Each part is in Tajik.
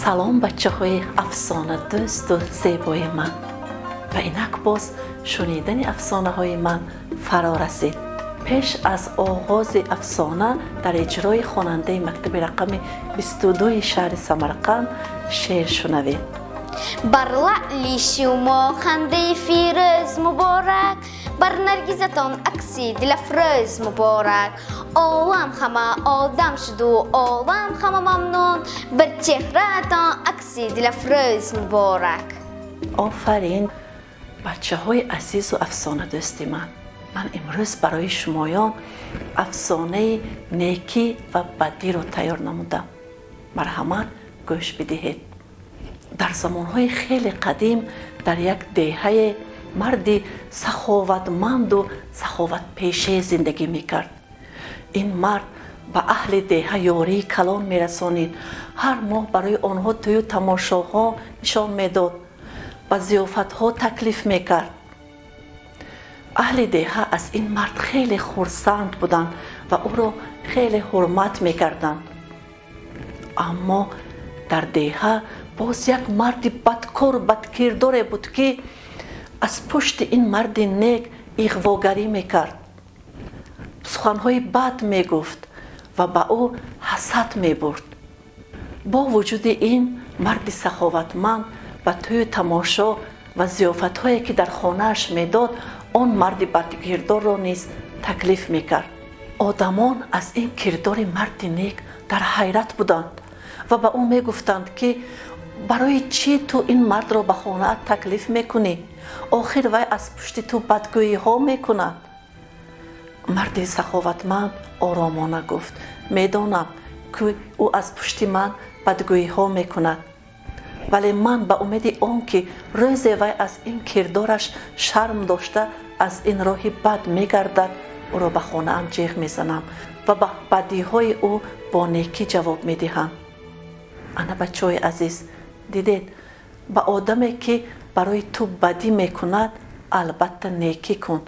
Салом, бачаҳои афсонадӯсту зебои ман! Ва инак боз шунидани афсонаҳои ман фаро расид. Пеш аз оғози афсона дар иҷрои хонандаи мактаби рақами 22-и шаҳри Самарқанд шеър шунавед. Бар лаъли шумо хандаи фирӯз муборак, бар наргизатон акси дилафрӯз муборак. Олам ҳама одам шуду олам ҳама мамнун, бар чеҳраатон акси дилафрӯз муборак. Офарин, бачаҳои азизу афсонадӯсти ман! Ман имрӯз барои шумоён афсонаи некӣ ва бадиро тайёр намудам. Марҳамат, гӯш бидиҳед. Дар замонҳои хеле қадим дар як деҳае марди саховатманду саховатпеше зиндагӣ мекард. Ин мард ба аҳли деҳа ёрии калон мерасонид, ҳар моҳ барои онҳо тӯю тамошоҳо нишон медод, ба зиёфатҳо таклиф мекард. Аҳли деҳа аз ин мард хеле хурсанд буданд ва ӯро хеле ҳурмат мекарданд. Аммо дар деҳа боз як марди бадкору бадкирдоре буд, ки аз пушти ин марди нек иғвогарӣ мекард, суханҳои бад мегуфт ва ба ӯ ҳасад мебурд. Бо вуҷуди ин, марди саховатманд ба тӯю тамошо ва зиёфатҳое, ки дар хонааш медод, он марди бадкирдорро низ таклиф мекард. Одамон аз ин кирдори марди нек дар ҳайрат буданд ва ба ӯ мегуфтанд, ки барои чӣ ту ин мардро ба хонаат таклиф мекунӣ? Охир вай аз пушти ту бадгӯиҳо мекунад. Марди саховатманд оромона гуфт: «Медонам, ки ӯ аз пушти ман бадгӯиҳо мекунад, вале ман ба умеди он ки рӯзе вай аз ин кирдораш шарм дошта, аз ин роҳи бад мегардад, ӯро ба хонаам ҷеғ мезанам ва ба бадиҳои ӯ бо некӣ ҷавоб медиҳам». Ана, бачаҳои азиз, дидед, ба одаме, ки барои ту бадӣ мекунад, албатта некӣ кун,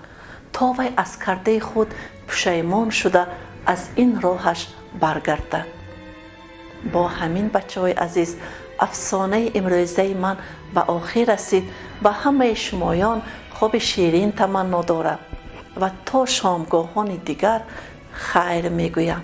то вай аз кардаи худ пушаймон шуда, аз ин роҳаш баргардад. Бо ҳамин, бачаҳои азиз, афсонаи имрӯзаи ман ба охир расид. Ба ҳамаи шумоён хоби ширин таманно дорам ва то шомгоҳони дигар хайр мегӯям.